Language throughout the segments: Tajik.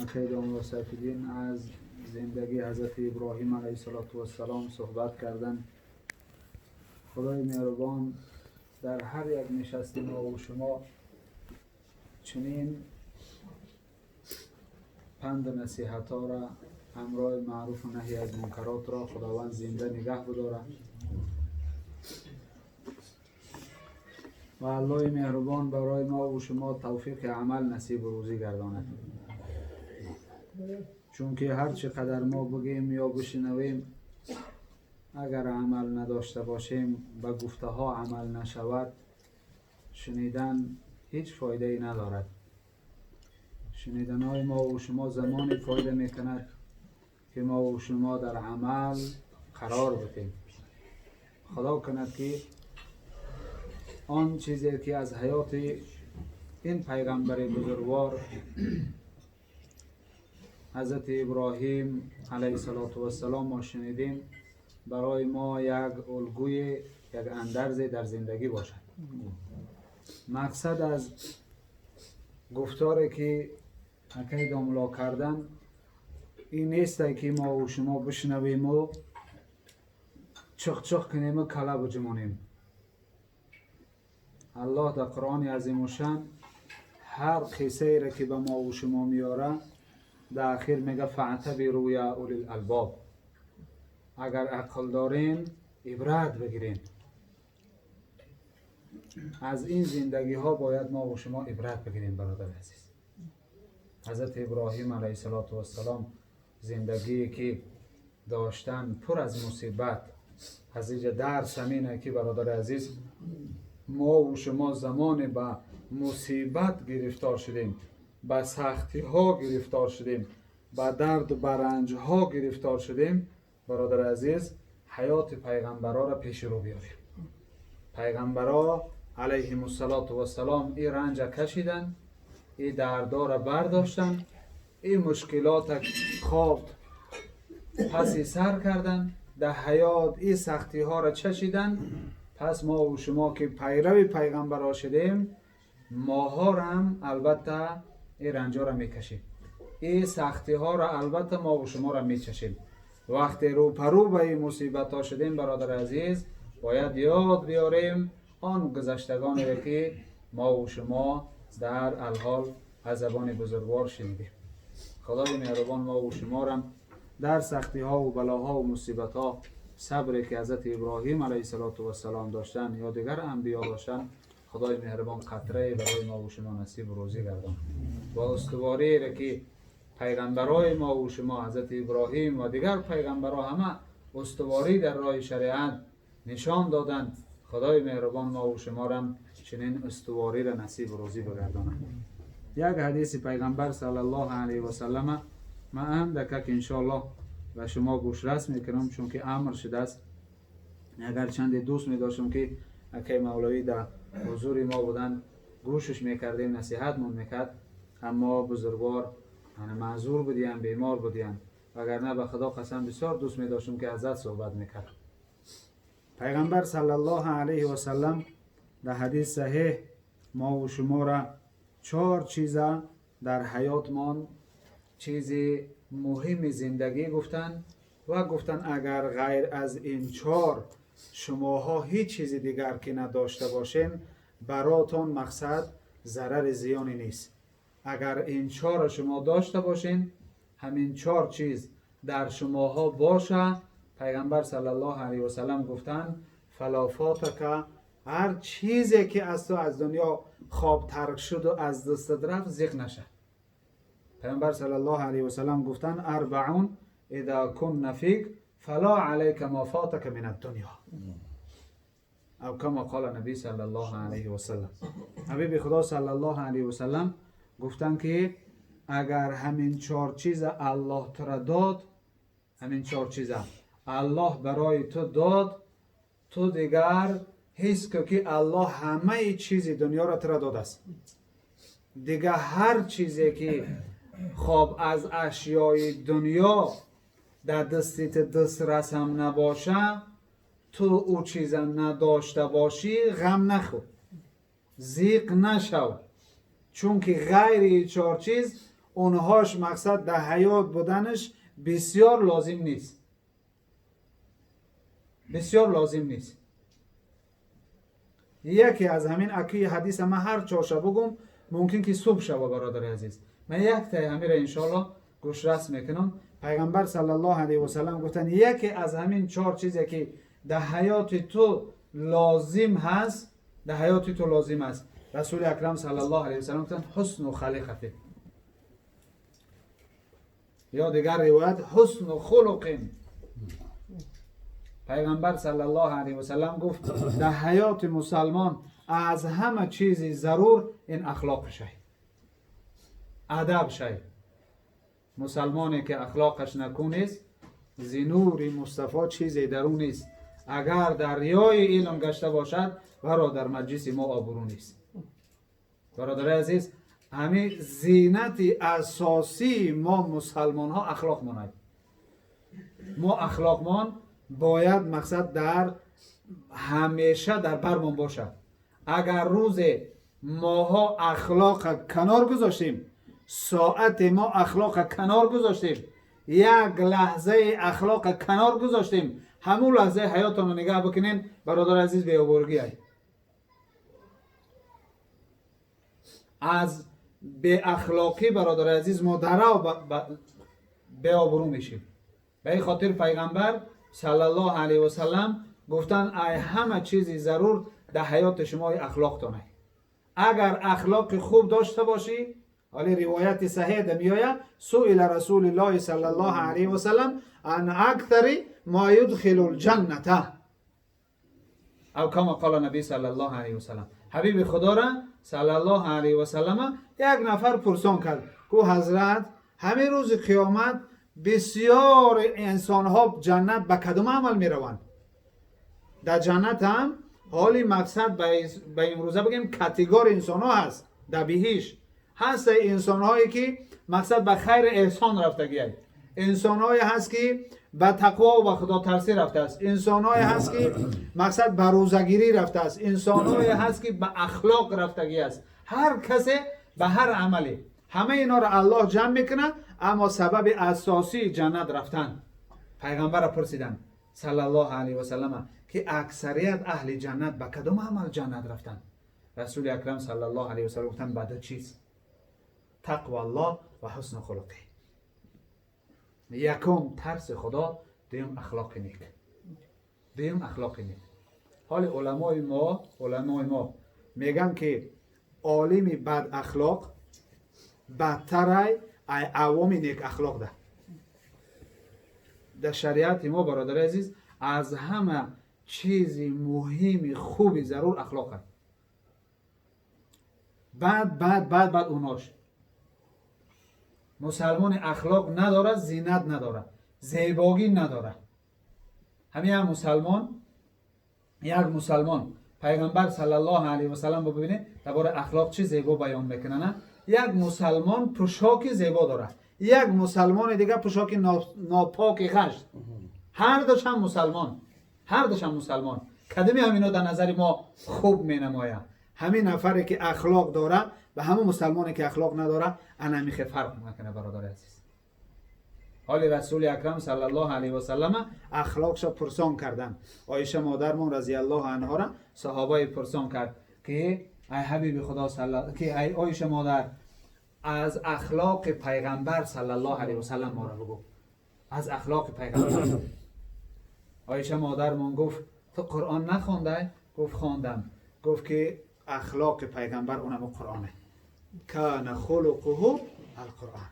Акай домла Сайфиддин аз зиндагии ҳазрати Иброҳим алайҳиссалоту вассалом суҳбат кардан. Худои меҳрубон дар ҳар як нишасти мо ва шумо чунин панду насиҳатҳоро ҳамроҳи маъруфу наҳй аз мункаротро Худованд зинда нигаҳ бидорад ва Аллоҳи меҳрубон барои мо ва шумо тавфиқи амал насибу рӯзӣ гардонад. Чунки ҳар чӣ қадар мо бигӯем ё бишнавем, агар амал надошта бошем, ба гуфтаҳо амал нашавад, шунидан ҳеҷ фоидае надорад. Шуниданҳои мо ва шумо замоне фоида мекунад, ки мо ва шумо дар амал қарор бидиҳем. Худо кунад, ки он чизе ки аз ҳаёти ин пайғамбари бузургвор ҳазрати Иброҳим алайҳиссалоту вассалом мо шунидем, барои мо як улгӯи, як андарзе дар зиндагӣ бошад. Мақсад аз гуфторе ки акай домло кардан ин нест, ки мо ва шумо бишнавему чиқ-чиқ кунему кала биҷумонем. Аллоҳ дар Қуръони азимушшан ҳар қиссаеро ки ба мо ва шумо меорад, дар ахир мега: фаътабиру я улил албоб. Агар ақл дорен, ибрат бигирен. Аз ин зиндагиҳо бояд мо ва шумо ибрат бигирем, бародари азиз. Ҳазрати Иброҳим алайҳиссалоту вассалом зиндагие ки доштан, пур аз мусибат. Аз инҷа дарс ҳамине, ки, бародари азиз, мо ва шумо замоне ба мусибат гирифтор шудем, ба сахтиҳо гирифтор шудем, ба дарду ба ранҷҳо гирифтор шудем, бародари азиз, ҳаёти пайғамбарора пеши рӯ биёрем. Пайғамбаро алайҳимуссалоту вассалом ин ранҷа кашиданд, ин дардора бардоштанд, ин мушкилота хоб паси сар карданд, дар ҳаёт ин сахтиҳоро чашиданд. Пас мо ва шумо ки пайрави пайғамбаро шудем, моҳорам албатта ин ранҷҳоро мекашем, ин сахтиҳоро албатта мо ва шуморо мечашем. Вақте рӯпарӯ ба ин мусибатҳо шудем, бародари азиз, бояд ёд биёрем он гузаштагонеро, ки мо ва шумо дар алҳол аз забони бузургвор шунидем. Худои меҳрубон мо ва шуморам дар сахтиҳо ва балоҳо ва мусибатҳо сабре ки ҳазрати Иброҳим алайҳиссалоту вассалом доштанд ё дигар анбиё доштанд, Худои меҳрубон қатрае барои мо ва шумо насибу рӯзӣ гардонад. Бо устувориеро ки пайғамбарои мо ва шумо, ҳазрати Иброҳим ва дигар пайғамбарҳо, ҳама устуворӣ дар роҳи шариат нишон доданд, Худои меҳрубон мо ва шуморам чунин устувориро насибу рӯзӣ бигардонад. Як ҳадиси пайғамбар саллаллоҳу алайҳи васаллама ман андакак иншоаллоҳ ба шумо гӯшрас мекунам, чунки амр шудааст. Агар чанде дӯст медоштам, ки акай мавлавӣ дар ҳузури мо буданд, гӯшш мекардем, насиҳатмон мекард, аммо бузургвор маъзур будиям, бемор будиям. Вагарна ба Худо қасам, бисёр дӯст медоштам, ки ҳазрат суҳбат мекард. Пайғамбар саллаллоҳу алайҳи васаллам дар ҳадис саҳеҳ мо ва шуморо чор чиза дар ҳаётмон чизи муҳими зиндагӣ гуфтанд ва гуфтанд: агар ғайр аз ин чор шумоҳо ҳеҷ чизи дигар ки надошта бошен, баротон мақсад зарари зиёне нест. Агар ин чорро шумо дошта бошен, ҳамин чор чиз дар шумоҳо боша, пайғамбар саллаллоҳу алайҳи васаллам гуфтанд: фало фотака, ҳар чизе ки аз ту аз дунё хоб тарк шуду аз дастат рафт, зиқ наша. Пайғамбар саллаллоҳу алайҳи васаллам гуфтанд: арбаун иза кунна фик фало алайка ма фотака мин аддунё, ав кама қола наби саллаллоҳу алайҳи васаллам. Ҳабиби Худо саллаллоҳу алайҳи васаллам гуфтанд, ки агар ҳамин чор чиза Аллоҳ тура дод, ҳамин чор чиза Аллоҳ барои ту дод, ту дигар ҳис кун, ки Аллоҳ ҳамаи чизи дунёро тура додааст. Дигар ҳар чизе ки хоб аз ашёи дунё дар дасти ту дастрасам набоша, ту ӯ чиза надошта бошӣ, ғам нахӯр, зиқ нашав, чунки ғайри чор чиз اونهاش مقصد در حیات بودنش بسیار لازم نیست، بسیار لازم نیست. یکی از همین اکی حدیث من هر چهارشنبه بگم ممکن که صبح شوه برادر عزیز، من یک تا همین را انشالله گوش رس میکنم. پیغمبر صلی الله علیه و سلم گفتن یکی از همین چهار چیزی که در حیات تو لازم هست، در حیات تو لازم است، رسول اکرم صلی الله علیه و سلم گفتن حسن و خلقته، یا دیگر روایت حسن و خلق. پیغمبر صلی الله علیه و سلم گفت در حیات مسلمان از همه چیزی ضرور این اخلاق شه، ادب شه. مسلمانی که اخلاقش نکو نیست، ز نور مصطفی چیزی درون نیست. اگر دریای علم گشته باشد ورا در مجلس ما آبرو نیست. برادر عزیز، همین زینت اساسی ما مسلمان ها اخلاق مانند. ما اخلاقمان باید مقصد در همیشه در برمان باشد. اگر روز ماها اخلاق کنار گذاشتیم، ساعت ما اخلاق کنار گذاشتیم، یک لحظه اخلاق کنار گذاشتیم، همون لحظه حیاتون رو نگاه بکنین برادر عزیز، بی‌آبرویی ای. از بی اخلاقی برادر عزیز ما درو بی‌آبرو میشیم. به این خاطر پیغمبر صلی الله علیه و سلم گفتن ای همه چیزی ضرور در حیات شما اخلاقتونه. اگر اخلاق خوب داشته باشی، حالی روایت صحیح ده میآید، سئل رسول الله صلی الله علیه و سلم عن اکثر ما یدخل الجنة او کما قال نبی صلی الله علیه و سلم. حبیب خدا را صلی الله علیه و سلم یک نفر پرسان کرد که حضرت همه روز قیامت بسیار انسان ها جنت به کدام عمل می روند؟ در جنت هم حالی مقصد به امروزه بگیم کاتگوری انسان ها هست. در بهشت هست انسان هایی که مقصد به خیر احسان رفتگی هست، انسان هایی هست که به تقوا و به خدا ترسی رفته است، انسان هایی هست که مقصد به روزگیری رفته است، انسان هایی هست که به اخلاق رفتگی است. هر کسی به هر عملی، همه اینا را الله جمع میکنه، اما سبب اساسی جنت رفتن، پیغمبر را پرسیدن صلی الله علیه و سلم که اکثریت اهل جنت به کدام عمل جنت رفتن؟ رسول اکرم صلی الله علیه و سلم گفتن به دو چیز، تقوا الله و حسن خلقی. یکم ترس خدا، دوم اخلاق نیک. دوم اخلاق نیک. حال علمای ما میگن که عالم بد اخلاق بدتر ای عوام نیک اخلاق ده. در شریعت ما برادر عزیز از همه چیز مهم خوبی ضرور اخلاق است. بعد بعد بعد بعد اوناش. مسلمان اخلاق نداره، زینت نداره، زیبایی نداره. همین هم مسلمان، یک مسلمان پیغمبر صلی الله علیه و سلم ببینید درباره اخلاق چی زیبا بیان میکنه. نه، یک مسلمان پوشاک زیبا داره، یک مسلمان دیگه پوشاک ناپاک غشت. هر دوش هم مسلمان، هر دوش هم مسلمان. کدومی همینا در نظر ما خوب مینمایه؟ همین نفری که اخلاق داره و همون مسلمانی که اخلاق نداره، انا میخه فرق میکنه برادر عزیز. حال رسول اکرم صلی الله علیه و سلم اخلاقش پرسان کردن. عایشه مادرمون رضی الله عنها را صحابه پرسان کرد که ای حبیب خدا که ای عایشه مادر، از اخلاق پیغمبر صلی الله علیه و سلم ما را بگو، از اخلاق پیغمبر. عایشه مادرمون گفت تو قرآن نخوانده؟ گفت خواندم. گفت که اخلاق پیغمبر اونم قرآنه. کان خلقه القرآن.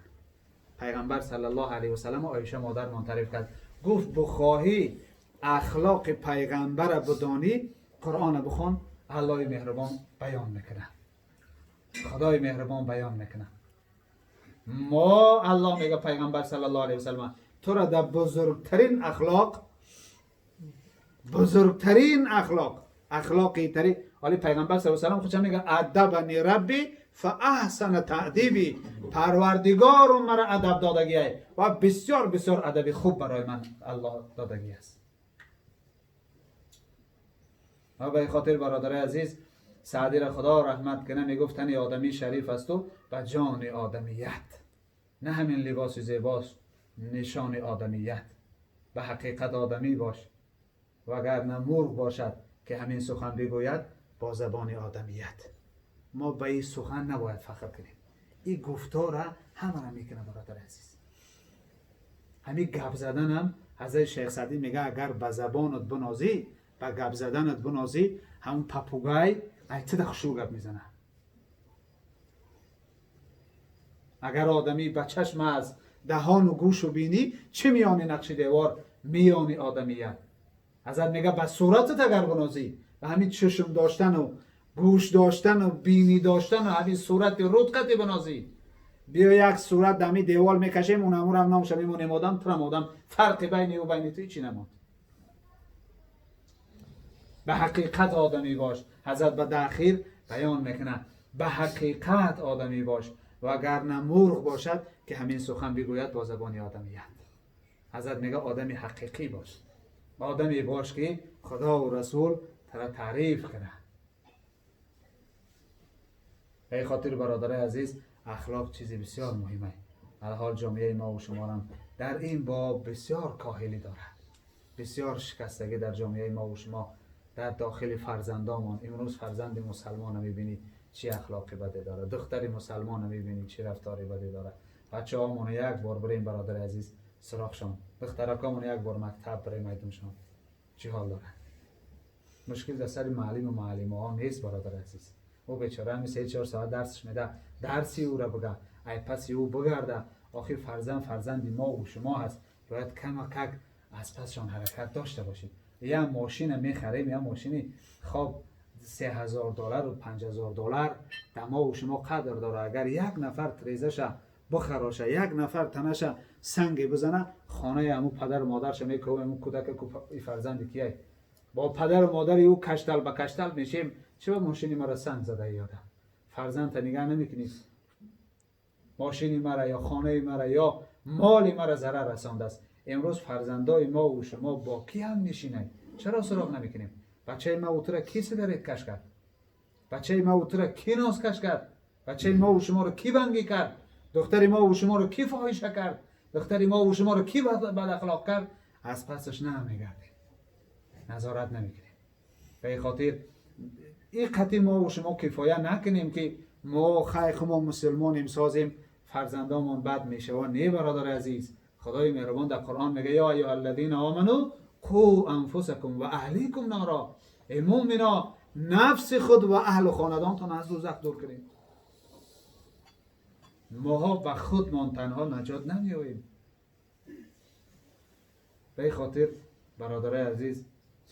پیغمبر صلی الله علیه و سلم عایشه مادرمان تعریف کرد. گفت بخواهی اخلاق پیغمبر بدانی قرآن بخوان، الله مهربان بیان میکنه، خدای مهربان بیان میکنه. ما الله میگه پیغمبر صلی الله علیه و سلم تو را در بزرگترین اخلاق، بزرگترین اخلاق، اخلاقی تری. ولی پیغمبر صلی الله علیه و سلم خودش میگه ادبنی ربی فاحسن تأدیبی، پروردگارم مرا ادب دادگیه و بسیار بسیار ادبی خوب برای من الله دادگی است. و به خاطر برادر عزیز سعدی را خدا رحمت کنه میگفت تن آدمی شریف است و به جان آدمیت. نه همین لباس زیباست نشان آدمیت. به حقیقت آدمی باش، وگرنه مرغ باشد که همین سخن بگوید با زبان آدمیت. ما به این سخن نباید فخر کنیم. این گفتار همه را میکنه برادر عزیز. همین گپ زدن هم حضرت شیخ سعدی میگه اگر به زبانت بنازی، به گپ زدنت بنازی، همون پاپوگای ایت ده خوشو گپ میزنه. اگر آدمی به چشم از دهان و گوش و بینی، چه میانی نقش دیوار میانی آدمیت. حضرت میگه به صورتت اگر بنازی، به همین چشم داشتن و گوش داشتن و بینی داشتن و همین صورت رودقت بنازی، بیا یک صورت دمی دیوال میکشیم، اون امور هم نامش میمونیم آدم ترم آدم، فرق بین او بین تو چی نماند. به حقیقت آدمی باش. حضرت به داخل بیان میکنه به حقیقت آدمی باش، وگرنه مرغ باشد که همین سخن بگوید با زبان آدمیت. حضرت میگه آدمی حقیقی باش، آدمی باش که خدا و رسول ترا تعریف کنه. به خاطر برادرای عزیز، اخلاق چیزی بسیار مهمه. حال جامعه ما و شما هم در این باب بسیار کاهلی دارد، بسیار شکستگی در جامعه ما و شما در داخل فرزندامان. امروز فرزند مسلمان میبینی چی اخلاقی بده داره، دختر مسلمان میبینی چی رفتاری بده داره. بچه هامون یک بار بریم برادر عزیز سراغشان، دخترکامون یک بار مکتب بریم ایدمشان چی حال داره. مشکل در سر معلم و معلمه ها نیست برادر عزیز. او بیچاره همی 3-4 ساعت درسش میده، درسی او را بگه، ای پسی او بگرده. آخر فرزند فرزند ما و شما هست، باید کمکک از پسشان حرکت داشته باشید. یا ماشین میخریم، یا ماشینی خواب $3,000 و $5,000 در ما و شما قدر داره. اگر یک نفر تریزش بخراشه، یک نفر تنش سنگ بزنه، خانه امو پدر و مادرش میکوه، امو کودک فرزند کیه؟ با پدر و مادر او کشتل به کشتل میشیم. چه با ماشینی مرا سنگ زده یاده؟ فرزند تا نگاه نمیکنی، ماشینی مرا یا خانه مرا یا مال مرا ضرر رسانده است. امروز فرزندای ما و شما با کی هم نشینه؟ چرا سراغ نمیکنیم؟ بچه ما و تو را کی سیگارت کش کرد؟ بچه ما و تو را کی ناز کش کرد؟ بچه ما و شما رو کی بنگی کرد؟ دختر ما و شما رو کی فاحشه کرد؟ دختر ما و شما رو کی بد اخلاق کرد؟ از پسش نمیگردیم، نظارت نمیکنیم. به خاطر این قطعی ما و شما کفایه نکنیم که ما خیخ ما مسلمانیم سازیم فرزندامون بد میشه. و نه برادر عزیز، خدای مهربان در قرآن میگه یا ایها الذین آمنو قو انفسکم و اهلیکم نارا. ای مؤمنا، نفس خود و اهل خاندانتان از دوزخ دور کنید. ماها به خودمان تنها نجات نمیاییم. به خاطر برادرای عزیز،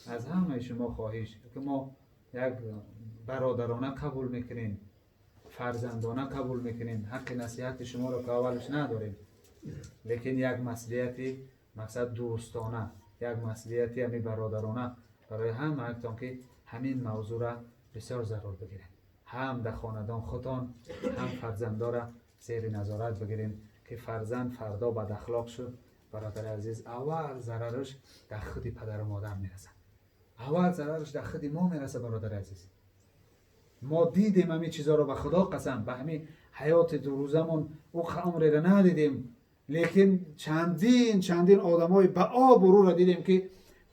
از همه شما خواهش که ما یک برادرانه قبول میکنیم، فرزندانه قبول میکنیم، حق نصیحت شما را که اولش نداریم، لیکن یک مسئولیتی مقصد دوستانه، یک مسئولیتی همی برادرانه برای همه یکتان که همین موضوع را بسیار ضرور بگیریم، هم در خاندان خودتان هم فرزندان را زیر نظارت بگیریم که فرزند فردا بد اخلاق شد. برادر عزیز، اول ضررش در خود پدر و مادر میرسه، اول ضررش در خود ما میرسه. برادر عزیز، ما دیدیم همین چیزا رو، به خدا قسم، به همین حیات دو روزمون او عمر را ندیدیم، لیکن چندین آدمای به آب و رو را دیدیم که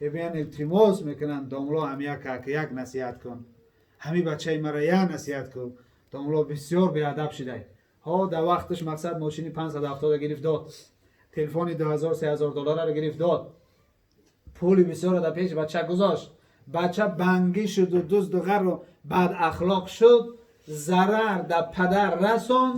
بیان التماس میکنن داملا هم یک نصیحت کن، همین بچه مرا یک نصیحت کن، داملا بسیار بیادب شده. ها در وقتش مقصد ماشینی 570 گرفت داد، تلفن 2000 3000 دلار رو گرفت داد، پول بسیار را در پیش بچه گذاشت، بچه بنگی شد و دزد و غر و بد اخلاق شد، ضرر در پدر رساند.